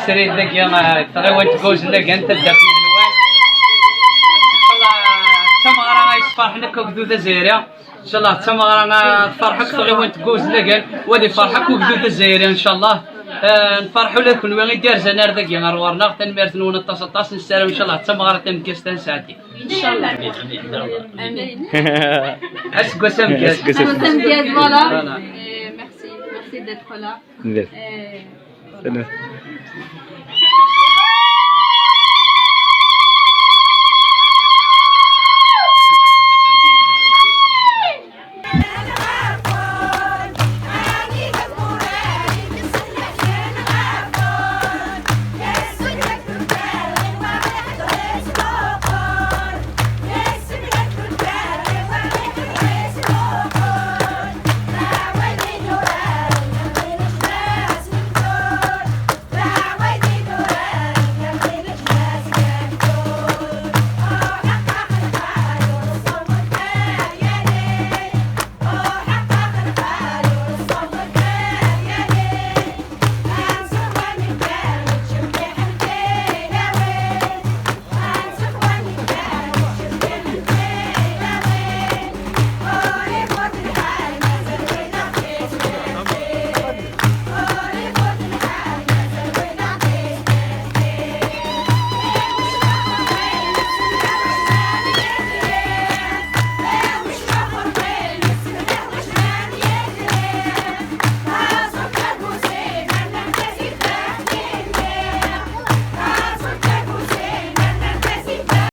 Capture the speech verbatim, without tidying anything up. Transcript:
Srid dagi, eh, taɣiwant n Gawzlagan, taddart n Helwan. Incallah d tameɣra ay yesferḥen akk agdud azzayri. Incallah d tameɣra, eh, tferḥ akk taɣiwant n Gawzlagan, wa ad yefreḥ akk ugdud azzayri, incallah. Eh, nferḥ ula d kenwi i d-yerzan ar dagi ar ɣur-neɣ. Tanemmirt-nwen aṭas, aṭas. Nessaram incallah d tameɣra tameggazt ad nesɛeddi. Incallah. Amin. Aseggas ameggaz. Aseggas ameggaz. Voilà. Et merci, merci d'être là. Yes. Et